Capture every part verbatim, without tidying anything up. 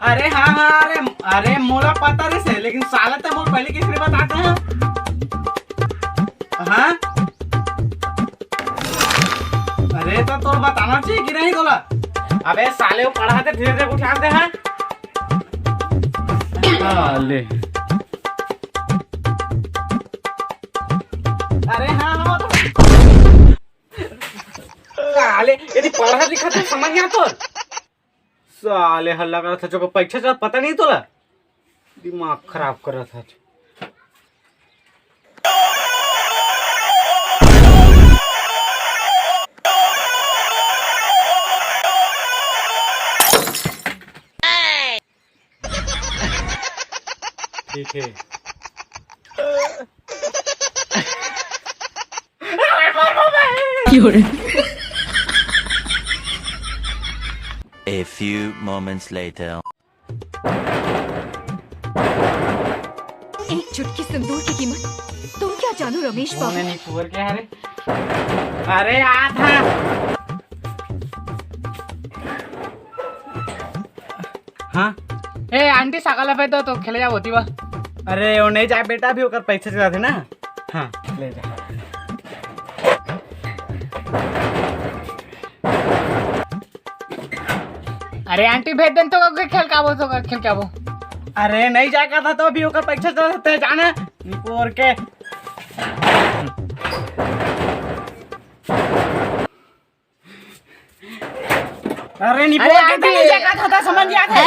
अरे हाँ हाँ, अरे अरे मोला पता रहिसे, लेकिन साले ते मोला पहली किस्त नइ बताते हैं। हाँ, अरे तो तोर बताना चाहिए कि नहीं तोला? अबे साले, वो पढ़ा दे, धीरे धीरे उठा दे। हाँ, हाँ, ले। अरे हाँ हाँ, वो तो साले यदि पढ़ा लिखा तो समझ गया तो। साले हल्ला करत ह, जो परीक्षा चलत पता नहीं तोला, दिमाग खराब करत ह। ठीक है। A few moments later. एक चुटकी सिंदूर की कीमत तुम क्या जानो रमेश बाबू। नहीं पुअर के हरे। अरे आ था। हाँ। ए आंटी, साइकिल पे तो, तो खेले जाओ होती बा। अरे वो नहीं जाए बेटा, अभी ओकर परीक्षा चलत हे ना। हाँ, ले जा। अरे आंटी भेज देन तो, ओके खेल के आबो, तो खेल के आबो। अरे नहीं जाए का था तो अभी ओकर परीक्षा चलत हे, जाना निपोर के। अरे निपोर अरे के आंटी। नहीं जाए का था, समझ गया था।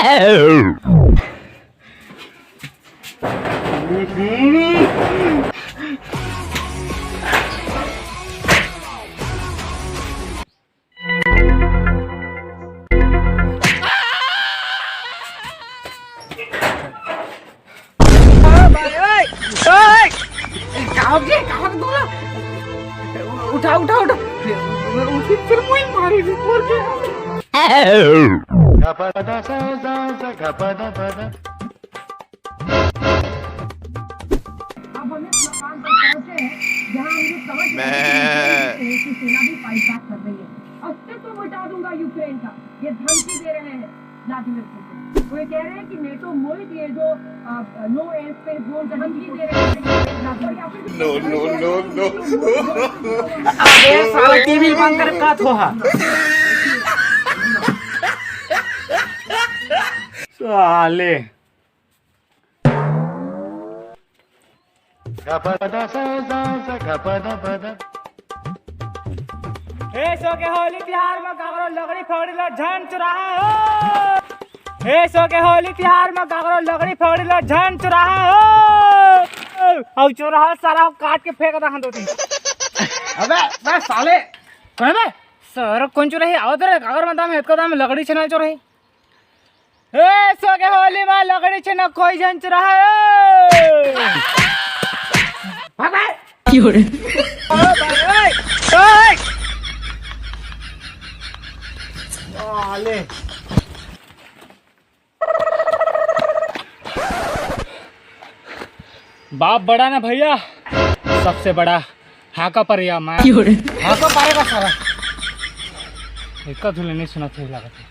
कहाँ जी, कहाँ दूर? उठा, उठा, उठा। फिर, फिर कोई मारी निपोर के। अब हम इस मकान पर पहुंचे हैं, जहां हम ये समझ रहे हैं कि मैं रूस की सेना भी फाइट बैक कर रही है। अस्तित्व मिटा दूंगा यूक्रेन का, ये धमकी दे रहे हैं व्लादिमीर पुतिन। वो ये कह रहे हैं कि नेटो मोहित ये जो, अ, नो एयर स्पेस जोन का धमकी दे रहे हैं। No, no, no, no। अबे साला टीवी बंद कर, का थो हा? साले। ए सो के होली तिहार में काकरो लकड़ी फकड़ी ला झन चुराहा हो। ए सो के होली तिहार में काकरो लकड़ी फकड़ी ला झन चुराहा हो। अउ चुराहा साला काट के फेंक दहन दो तीन। अबे, बे साले, कौन बे? सर कौन चुराही? आओ तेरे काकर में दाम है, इतका दाम लकड़ी छेना चुराही। ए, सो के होली मा लकड़ी छेना कोई झन चुराहा है। भाग, भाग। क्यों रे? ओ भाई, ओए, ओए। साले। बाप बड़ा ना भैया, सबसे बड़ा। हाका पर या मैं। क्यों रे? हाका पारेगा सारा। एक का धुले नहीं सुना चाहिए लागत है।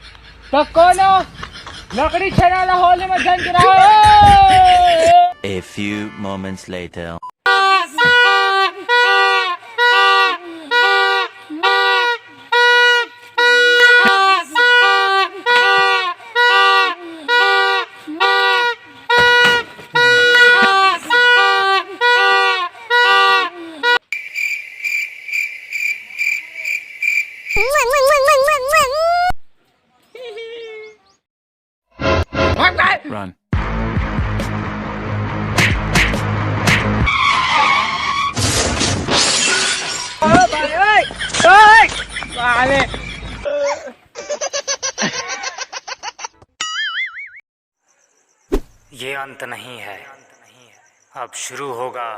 तो कौन हो? लकड़ी छेड़ा ला होली में झंझ रहा है। A few moments later. Run. ये अंत नहीं है, अब शुरू होगा।